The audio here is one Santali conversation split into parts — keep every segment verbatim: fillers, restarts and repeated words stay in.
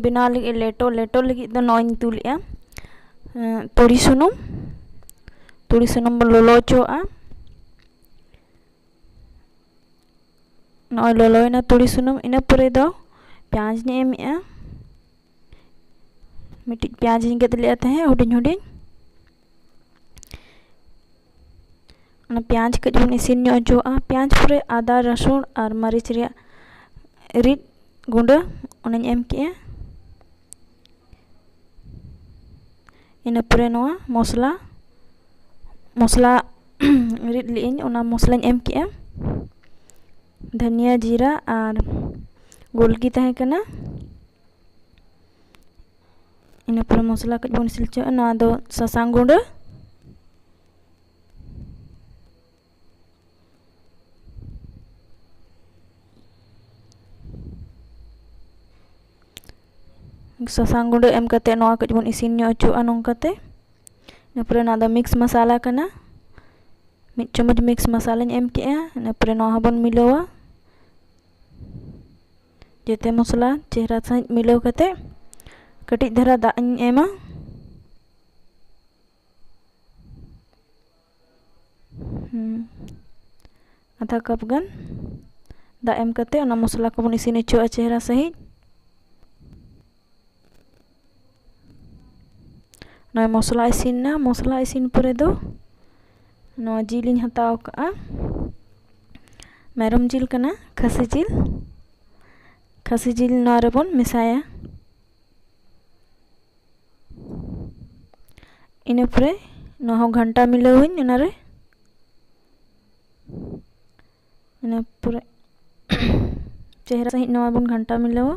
ᱵᱮᱱᱟᱣ ᱞᱟᱹᱜᱤᱫ ᱞᱮᱴᱚ, ᱞᱮᱴᱚ ᱞᱟᱹᱜᱤᱫ ᱫᱚ ᱱᱚᱜᱼᱚᱭ ᱤᱧ ᱫᱩᱞᱮᱜᱼᱟ, ᱮᱸ, ᱛᱩᱲᱤ ᱥᱩᱱᱩᱢ᱾ ᱛᱩᱲᱤ ᱥᱩᱱᱩᱢ ᱵᱚᱱ ᱞᱚᱞᱚ ᱦᱚᱪᱚᱣᱟᱜᱼᱟ᱾ ᱱᱚᱜᱼᱚᱭ ᱞᱚᱞᱚᱭᱮᱱᱟ ᱛᱩᱲᱤ ᱥᱩᱱᱩᱢ᱾ ᱤᱱᱟᱹ ᱯᱚᱨᱮ ᱫᱚ ᱯᱮᱸᱭᱟᱡᱽ ᱤᱧ ᱮᱢᱮᱜᱼᱟ᱾ ᱢᱤᱫᱴᱤᱡ ᱯᱮᱸᱭᱟᱡᱽ ᱤᱧ ᱜᱮᱫ ᱞᱮᱫᱼᱟ ᱛᱟᱦᱮᱸᱫ ᱦᱩᱰᱤᱧ ᱦᱩᱰᱤᱧ᱾ ᱚᱱᱟ ᱯᱮᱸᱭᱟᱡᱽ ᱠᱟᱹᱡ ᱵᱚᱱ ᱤᱥᱤᱱ ᱧᱚᱜ ᱦᱚᱪᱚᱣᱟᱜᱼᱟ᱾ ᱯᱮᱸᱭᱟᱡᱽ ᱯᱚᱨᱮ ᱟᱫᱟ, ᱨᱟᱹᱥᱩᱱ ᱟᱨ ᱢᱟᱹᱨᱤᱪ ᱨᱮᱭᱟᱜ ᱨᱤᱫ ᱜᱩᱸᱰᱟᱹ ᱚᱱᱟᱧ ᱮᱢ ᱠᱮᱜᱼᱟ᱾ ᱤᱱᱟᱹ ᱯᱚᱨᱮ ᱱᱚᱣᱟ ᱢᱚᱥᱞᱟ, ᱢᱚᱥᱞᱟ ᱨᱤᱫ ᱞᱮᱜᱼᱟᱹᱧ, ᱚᱱᱟ ᱢᱚᱥᱞᱟᱧ ᱮᱢ ᱠᱮᱜᱼᱟ᱾ ᱫᱷᱟᱹᱱᱤᱭᱟᱹ, ᱡᱤᱨᱟ ᱟᱨ ᱜᱳᱞᱠᱤ ᱛᱟᱦᱮᱸ ᱠᱟᱱᱟ᱾ ᱤᱱᱟᱹ ᱯᱚᱨᱮ ᱢᱚᱥᱞᱟ ᱠᱟᱹᱡ ᱵᱚᱱ ᱤᱥᱤᱱ ᱦᱚᱪᱚᱣᱟᱜᱼᱟ᱾ ᱱᱚᱣᱟ ᱫᱚ ᱥᱟᱥᱟᱝ ᱜᱩᱸᱰᱟᱹ᱾ ᱥᱟᱥᱟᱝ ᱜᱩᱸᱰᱟᱹ ᱮᱢ ᱠᱟᱛᱮ ᱱᱚᱣᱟ ᱠᱟᱹᱡ ᱵᱚᱱ ᱤᱥᱤᱱ ᱧᱚᱜ ᱦᱚᱪᱚᱣᱟᱜᱼᱟ ᱱᱚᱝᱠᱟᱛᱮ᱾ ᱤᱱᱟᱹ ᱯᱚᱨᱮ ᱱᱚᱣᱟ ᱫᱚ mix ᱢᱟᱥᱟᱞᱟ ᱠᱟᱱᱟ᱾ ᱢᱤᱫ ᱪᱟᱢᱚᱪ mix ᱢᱟᱥᱟᱞᱟᱧ ᱮᱢ ᱠᱮᱜᱼᱟ᱾ ᱤᱱᱟᱹ ᱯᱚᱨᱮ ᱱᱚᱣᱟ ᱦᱚᱸᱵᱚᱱ ᱢᱤᱞᱟᱹᱣᱟ᱾ ᱡᱮᱛᱮ ᱢᱚᱥᱞᱟ ᱪᱮᱦᱨᱟ ᱥᱟᱺᱦᱤᱡ ᱢᱤᱞᱟᱹᱣ ᱠᱟᱛᱮ ᱠᱟᱹᱴᱤᱡ ᱫᱷᱟᱨᱟ ᱫᱟᱜ ᱤᱧ ᱮᱢᱟ᱾ ᱦᱩᱸ, ᱟᱫᱷᱟ ᱠᱟᱯ ᱜᱟᱱ ᱫᱟᱜ ᱮᱢ ᱠᱟᱛᱮ ᱚᱱᱟ ᱢᱚᱥᱞᱟ ᱠᱚᱵᱚᱱ ᱤᱥᱤᱱ ᱦᱚᱪᱚᱣᱟᱜᱼᱟ ᱪᱮᱦᱨᱟ ᱥᱟᱺᱦᱤᱡ᱾ ᱱᱚᱜᱼᱚᱭ ᱢᱚᱥᱞᱟ ᱤᱥᱤᱱ ᱮᱱᱟ᱾ ᱢᱚᱥᱞᱟ ᱤᱥᱤᱱ ᱯᱚᱨᱮ ᱫᱚ ᱱᱚᱣᱟ ᱡᱤᱞ ᱤᱧ ᱦᱟᱛᱟᱣ ᱠᱟᱜᱼᱟ, ᱢᱮᱨᱚᱢ ᱡᱤᱞ ᱠᱟᱱᱟ, ᱠᱷᱟᱹᱥᱤ ᱡᱤᱞ᱾ ᱠᱷᱟᱹᱥᱤ ᱡᱤᱞ ᱱᱚᱣᱟ ᱨᱮᱵᱚᱱ ᱢᱮᱥᱟᱭᱟ᱾ ᱤᱱᱟᱹ ᱯᱚᱨᱮ ᱱᱚᱣᱟ ᱦᱚᱸ ᱜᱷᱟᱱᱴᱟ ᱢᱤᱞᱟᱹᱣᱟᱹᱧ ᱚᱱᱟᱨᱮ᱾ ᱤᱱᱟᱹ ᱯᱚᱨᱮ ᱪᱮᱦᱨᱟ ᱥᱟᱺᱦᱤᱡ ᱱᱚᱣᱟ ᱵᱚᱱ ᱜᱷᱟᱱᱴᱟ ᱢᱤᱞᱟᱹᱣᱟ᱾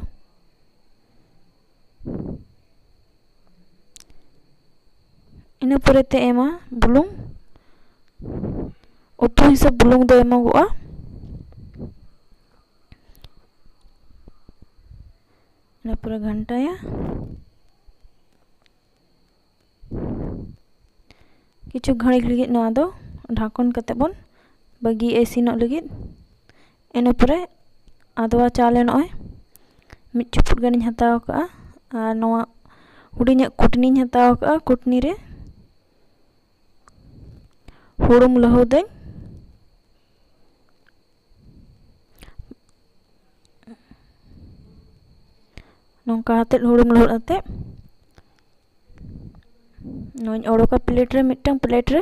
ᱤᱱᱟᱹ ᱯᱚᱨᱮ ᱛᱮ ᱮᱢᱟ ᱵᱩᱞᱩᱝ, ᱩᱛᱩ ᱦᱤᱥᱟᱹᱵ ᱵᱩᱞᱩᱝ ᱫᱚ ᱮᱢᱚᱜᱚᱜᱼᱟ᱾ ᱤᱱᱟᱹ ᱯᱚᱨᱮ ᱜᱷᱟᱱᱴᱟᱭᱟ᱾ ᱠᱤᱪᱷᱩ ᱜᱷᱟᱹᱲᱤᱡ ᱞᱟᱹᱜᱤᱫ ᱱᱚᱣᱟ ᱫᱚ ᱰᱷᱟᱠᱚᱱ ᱠᱟᱛᱮ ᱵᱚᱱ ᱵᱟᱹᱜᱤᱭᱟᱜᱼᱟ ᱤᱥᱤᱱᱚᱜ ᱞᱟᱹᱜᱤᱫ᱾ ᱤᱱᱟᱹ ᱯᱚᱨᱮ ᱟᱫᱣᱟ ᱪᱟᱣᱞᱮ ᱱᱚᱜᱼᱚᱭ ᱢᱤᱫ ᱪᱩᱯᱩᱫ ᱜᱟᱱᱤᱧ ᱦᱟᱛᱟᱣ ᱠᱟᱜᱼᱟ, ᱟᱨ ᱱᱚᱣᱟ ᱦᱩᱰᱤᱧᱟᱜ ᱠᱩᱴᱱᱤᱧ ᱦᱟᱛᱟᱣ ᱟᱠᱟᱫᱼᱟ, ᱠᱩᱴᱱᱤ ᱨᱮ ᱦᱩᱲᱩᱝ ᱞᱟᱹᱦᱩᱫᱟᱹᱧ᱾ ᱱᱚᱝᱠᱟ ᱟᱛᱮᱫ, ᱦᱩᱲᱩᱝ ᱞᱟᱹᱦᱩᱫ ᱟᱛᱮᱫ ᱱᱚᱣᱟᱧ ᱚᱰᱳᱠᱟ ᱯᱞᱮᱴ ᱨᱮ, ᱢᱤᱫᱴᱟᱝ ᱯᱞᱮᱴ ᱨᱮ᱾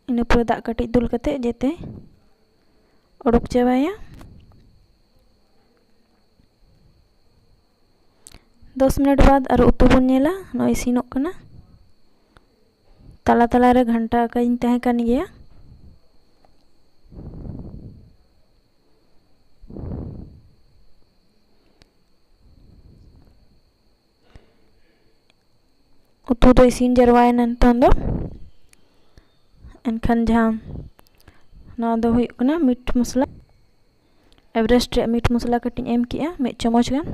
ᱤᱱᱟᱹ ᱯᱚᱨᱮ ᱫᱟᱜ ᱠᱟᱹᱴᱤᱡ ᱫᱩᱞ ᱠᱟᱛᱮ ᱡᱮᱛᱮ ᱚᱰᱳᱠ ᱪᱟᱵᱟᱭᱟ᱾ ᱫᱚᱥ ᱢᱤᱱᱤᱴ ᱵᱟᱫᱽ ᱟᱨᱚ ᱩᱛᱩ ᱵᱚᱱ ᱧᱮᱞᱟ, ᱱᱚᱜᱼᱚᱭ ᱤᱥᱤᱱᱚᱜ ᱠᱟᱱᱟ᱾ ᱛᱟᱞᱟ ᱛᱟᱞᱟ ᱨᱮ ᱜᱷᱟᱱᱴᱟ ᱟᱠᱟᱧ ᱛᱟᱦᱮᱸ ᱠᱟᱱ ᱜᱮᱭᱟ᱾ ᱩᱛᱩ ᱫᱚ ᱤᱥᱤᱱ ᱡᱟᱨᱣᱟᱭᱮᱱᱟ ᱱᱤᱛᱚᱝ ᱫᱚ᱾ ᱮᱱᱠᱷᱟᱱ ᱡᱟᱦᱟᱸ ᱱᱚᱣᱟ ᱫᱚ ᱦᱩᱭᱩᱜ ᱠᱟᱱᱟ ᱢᱤᱴ ᱢᱚᱥᱞᱟ, ᱮᱵᱷᱨᱮᱥᱴ ᱨᱮᱭᱟᱜ ᱢᱤᱴ ᱢᱚᱥᱞᱟ ᱠᱟᱹᱴᱤᱡ ᱮᱢ ᱠᱮᱜᱼᱟ, ᱢᱤᱫ ᱪᱟᱢᱚᱪ ᱜᱟᱱ᱾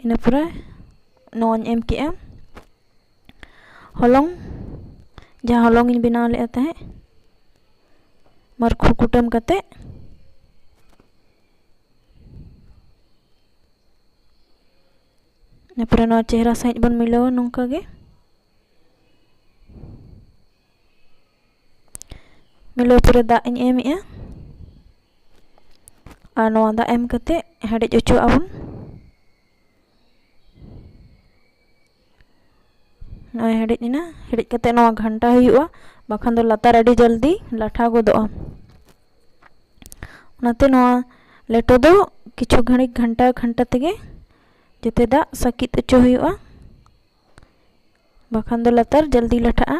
ᱤᱱᱟᱹ ᱯᱚᱨᱮ ᱱᱚᱣᱟᱧ ᱮᱢ ᱠᱮᱜᱼᱟ ᱦᱚᱞᱚᱝ, ᱡᱟᱦᱟᱸ ᱦᱚᱞᱚᱝ ᱤᱧ ᱵᱮᱱᱟᱣ ᱞᱮᱫᱼᱟ ᱛᱟᱦᱮᱸᱫ, ᱢᱟᱹᱨᱠᱷᱩ ᱠᱩᱴᱟᱹᱢ ᱠᱟᱛᱮ᱾ ᱤᱱᱟᱹ ᱯᱚᱨᱮ ᱱᱚᱣᱟ ᱪᱮᱦᱨᱟ ᱥᱟᱺᱦᱤᱡ ᱵᱚᱱ ᱢᱤᱞᱟᱹᱣᱟ ᱱᱚᱝᱠᱟ ᱜᱮ᱾ ᱢᱤᱞᱟᱹᱣ ᱯᱚᱨᱮ ᱫᱟᱜ ᱤᱧ ᱮᱢᱮᱜᱼᱟ ᱟᱨ ᱱᱚᱣᱟ ᱫᱟᱜ ᱮᱢ ᱠᱟᱛᱮ ᱦᱮᱰᱮᱡ ᱚᱪᱚᱣᱟᱜᱼᱟ ᱵᱚᱱ᱾ ᱱᱚᱜᱼᱚᱭ ᱦᱮᱰᱮᱡ ᱮᱱᱟ᱾ ᱦᱮᱰᱮᱡ ᱠᱟᱛᱮ ᱱᱚᱣᱟ ᱜᱷᱟᱱᱴᱟ ᱦᱩᱭᱩᱜᱼᱟ, ᱵᱟᱠᱷᱟᱱ ᱫᱚ ᱞᱟᱛᱟᱨ ᱟᱹᱰᱤ ᱡᱚᱞᱫᱤ ᱞᱟᱴᱷᱟ ᱜᱚᱫᱚᱜᱼᱟ᱾ ᱚᱱᱟᱛᱮ ᱱᱚᱣᱟ ᱞᱮᱴᱚ ᱫᱚ ᱠᱤᱪᱷᱩ ᱜᱷᱟᱹᱲᱤᱡ ᱜᱷᱟᱱᱴᱟ ᱜᱷᱟᱱᱴᱟ ᱛᱮᱜᱮ ᱡᱚᱛᱚ ᱫᱟᱜ ᱥᱟᱹᱠᱤᱛ ᱚᱪᱚ ᱦᱩᱭᱩᱜᱼᱟ, ᱵᱟᱠᱷᱟᱱ ᱫᱚ ᱞᱟᱛᱟᱨ ᱡᱚᱞᱫᱤ ᱞᱟᱴᱷᱟᱜᱼᱟ᱾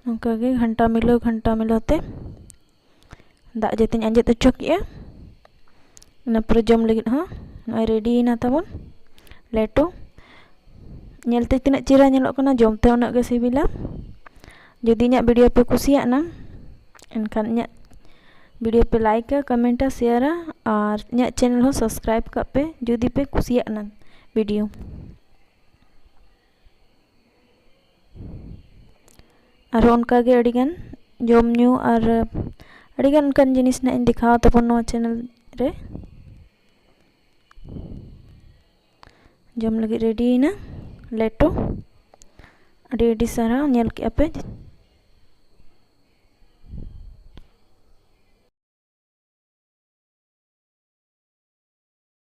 ᱱᱚᱝᱠᱟ ᱜᱮ ᱜᱷᱟᱱᱴᱟ ᱢᱤᱞᱟᱹᱣ, ᱜᱷᱟᱱᱴᱟ ᱢᱤᱞᱟᱹᱣ ᱛᱮ ᱫᱟᱜ ᱡᱮᱛᱮᱧ ᱟᱸᱡᱮᱫ ᱦᱚᱪᱚ ᱠᱮᱜᱼᱟ᱾ ᱤᱱᱟᱹ ᱯᱚᱨᱮ ᱡᱚᱢ ᱞᱟᱹᱜᱤᱫ ᱦᱚᱸ ᱱᱚᱜᱼᱚᱭ ᱨᱮᱰᱤᱭᱮᱱᱟ ᱛᱟᱵᱚᱱ ᱞᱮᱴᱚ᱾ ᱧᱮᱞᱛᱮ ᱛᱤᱱᱟᱹᱜ ᱪᱮᱦᱨᱟ ᱧᱮᱞᱚᱜ ᱠᱟᱱᱟ, ᱡᱚᱢᱛᱮ ᱩᱱᱟᱹᱜ ᱜᱮ ᱥᱤᱵᱤᱞᱟ᱾ ᱡᱩᱫᱤ ᱤᱧᱟᱹᱜ ᱵᱷᱤᱰᱤᱭᱳ ᱯᱮ ᱠᱩᱥᱤᱭᱟᱜ ᱱᱟ, ᱮᱱᱠᱷᱟᱱ ᱤᱧᱟᱹᱜ video ᱯᱮ like ᱟ, comment ᱟ, share ᱟ ᱟᱨ ᱤᱧᱟᱹᱜ channel ᱦᱚᱸ subscribe ᱠᱟᱜ ᱯᱮ ᱡᱩᱫᱤ ᱯᱮ ᱠᱩᱥᱤᱭᱟᱜ ᱠᱟᱱᱟ video᱾ ᱟᱨᱦᱚᱸ ᱚᱱᱠᱟᱜᱮ ᱟᱹᱰᱤᱜᱟᱱ ᱡᱚᱢ ᱧᱩ ᱟᱨ ᱟᱹᱰᱤᱜᱟᱱ ᱚᱱᱠᱟᱱ ᱡᱤᱱᱤᱥ ᱱᱟᱜ ᱤᱧ ᱫᱮᱠᱷᱟᱣ ᱛᱟᱵᱚᱱ ᱱᱚᱣᱟ channel ᱨᱮ᱾ ᱡᱚᱢ ᱞᱟᱹᱜᱤᱫ ready ᱭᱮᱱᱟ ᱞᱮᱴᱚ᱾ ᱟᱹᱰᱤ ᱟᱹᱰᱤ ᱥᱟᱨᱦᱟᱣ, ᱧᱮᱞ ᱠᱮᱜᱼᱟ ᱯᱮ᱾